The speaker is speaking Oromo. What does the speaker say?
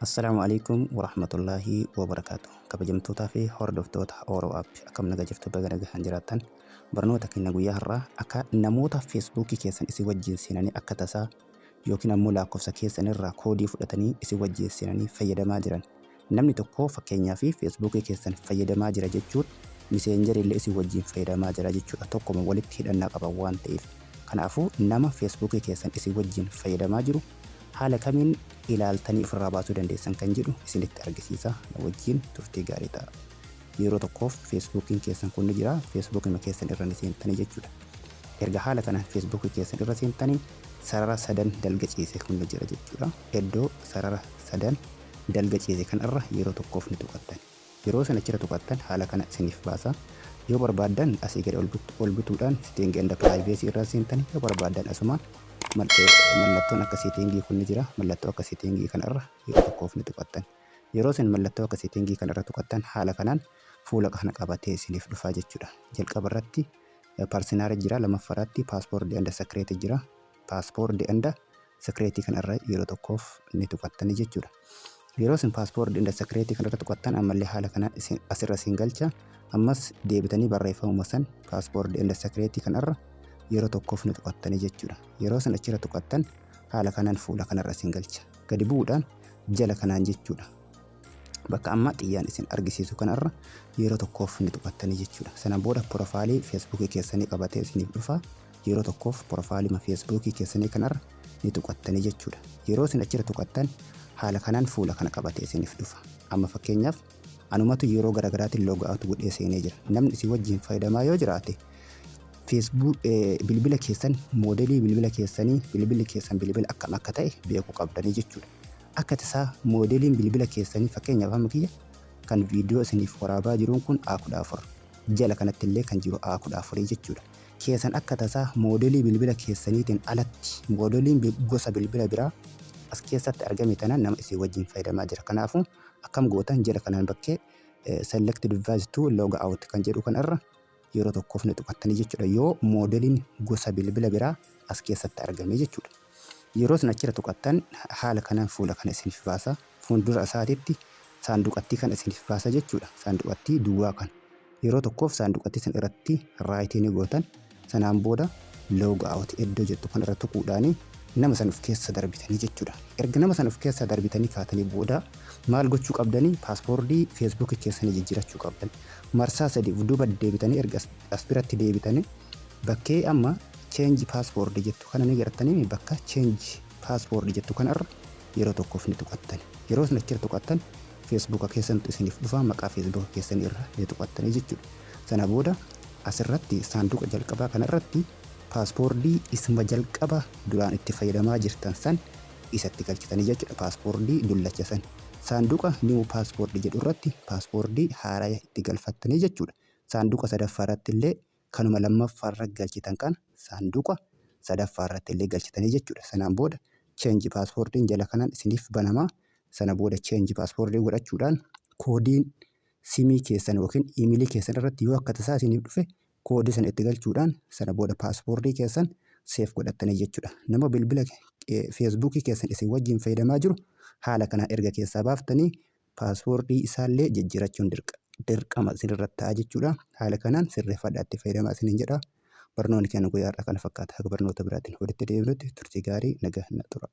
Assalaamu alaikum warahmatullaahi wabarakaatu. Kabajamtootaa fi hordoftoota Oro App, akkam nagaa jirtu? Baga nagaan jiraattan. Barnoota keenya guyyaa har'aa akka namoota Feesbuukii keessan isin wajjin seenanii akka tasaa yookiin ammoo lakkoofsa keessan irraa koodii fudhatanii isin wajjin seenanii fayyadamaa jiran. Namni tokko fakkeenyaa fi Feesbuukii keessan fayyadamaa jira jechuun Messenger illee isin wajjin fayyadamaa jira jechuudha. Tokkuma walitti hidhannaa qaban waan ta'eef. Kanaafuu nama Feesbuukii keessan isin wajjin fayyadamaa jiru haala kamiin ilaaltanii ofirraa baasuu dandeessan kan jedhu isinitti argisiisa. Na wajjin turtii gaarii ta'a. Yeroo tokkoof Feesbuukiin keessan kun ni jira. Feesbuukii keessan irra ni seentanii jechuudha. Erga haala kanaan Feesbuukii keessan irra seentanii sarara sadan dalga ciise kun ni jira jechuudha. Iddoo sarara sadan dalga ciise kan irra yeroo tokkoof ni tuqattan. Yeroo sana achirra tuqattan haala kana isiniif baasa. Yoo barbaaddan asii gadi ol butuudhaan setting and privacy irra seentanii, yoo barbaaddan asumaan mallattoon akka setting kun ni jira. Mallattoo akka setting kana irra yeroo tokkoof ni tuqattan. Yeroo isin mallattoo akka setting kana irra tuqattan haala kanaan fuula kana qabatee isiniif dhufaa jechuudha. Jalqaba irratti personal jira, lammaffaa irratti password and security jira. Password and security kana irra yeroo tokkoof ni tuqattanii jechuudha. Yeroo isin password and security kana irra tuqattan ammallee haala kanaan isin asirra isin galcha. Ammas deebitanii barreeffamuma san password and security kana irra yeroo tokkoof ni tuqattanii jechuudha. Yeroo isin achirra tuqattan haala kanaan fuula kanarra isin galcha. Gadi bu'uudhaan jala kanaan jechuudha. Bakka amma xiyyaan isin argisiisu kanarra yeroo tokkoof ni tuqattanii jechuudha. Sana booda profile Feesbuukii keessanii qabatee isiniif dhufa. Yeroo tokkoof profile Feesbuukii keessanii kanarra ni tuqattanii jechuudha. Yeroo isin achirra tuqattan haala kanaan fuula kana qabatee isiniif dhufa. Amma fakkeenyaaf anumatu yeroo garaagaraatiin log out godhee seenee jira. Namni isin wajjin fayyadamaa yoo jiraate, Facebook bilbila keessan, moodelii bilbila keessanii, bilbilli keessan bilbila akkam akka ta'e beekuu qabdanii jechuudha. Akka tasaa moodeliin bilbila keessanii, fakkeenyaaf amma kiyya kan viidiyoo isiniif waraabaa jiruun kun A14, jala kanatti illee kan jiru A14 jechuudha. Keessan akka tasaa moodelii bilbila keessaniitiin alatti moodeliin gosa bilbila biraa as keessatti argame tanaan nama isin wajjin fayyadamaa jira. Kanaafuu akkam gootan? Jala kanaan bakkee "select device to log out" kan jedhu kanarra yeroo tokkoof ni tuqattanii jechuudha. Yoo moodeliin gosa bilbila biraa as keessatti argame jechuudha. Yeroo isin achirra tuqattan haala kanaan fuula kana isiniif baasa. Fuuldura isaatitti saanduqattii kan isiniif baasa jechuudha. Saanduqattii duwwaa kana. Yeroo tokkoof saanduqattii san irratti right ni gootan. Sanaan booda "log out" iddoo jettu kan irra tuquudhaani nama san of keessa darbitanii jechuudha. Erga nama san of keessa darbitanii kaatanii booda maal gochuu qabdanii? Password Feesbuukii keessanii jijjiirachuu qabdan. Marsaa sadi duuba deebitanii, erga as biratti deebitanii, bakkee amma "change password" jettu kana ni gartanii, bakka "change password" jettu kanarra yeroo tokkoof ni tuqattan. Yeroo isin achirra tuqattan Feesbuuka keessantu isiniif dhufa, maqaa Feesbuuka keessanii irra ni tuqattanii jechuudha. Sana booda asirratti saanduqa jalqabaa kanarratti password isuma jalqaba duraan itti fayyadamaa jirtan san isatti galchitanii jechuudha. Password dullacha san. Saanduqa "new password" jedhu irratti password haaraa itti galfattanii jechuudha. Saanduqa sadaffaa irratti illee kanuma lammaffaa irra galchitan kana saanduqa sadaffaa irratti illee galchitanii jechuudha. Sanaan booda change passwordiin jala kanaan isiniif banamaa. Sana booda change password godhachuudhaan koodiin simii keessan yookiin iimeelii keessan irratti yoo akka tasaa isiniif dhufe, koodii sana itti galchuudhaan sana booda password keessan save godhattanii jechuudha. Nama bilbila Feesbuukii keessan isin wajjin fayyadamaa jiru haala kanaan erga keessaa baaftanii password isaallee jijjiirachuun dirqama isinirratti ta'a jechuudha. Haala kanaan sirreeffadhaa itti fayyadamaa isiniin jedha. Barnoonni keenya guyyaa har'aa kana fakkaata. Haga barnoota biraatiin walitti deebinutti turtii gaarii, nagaa na tura.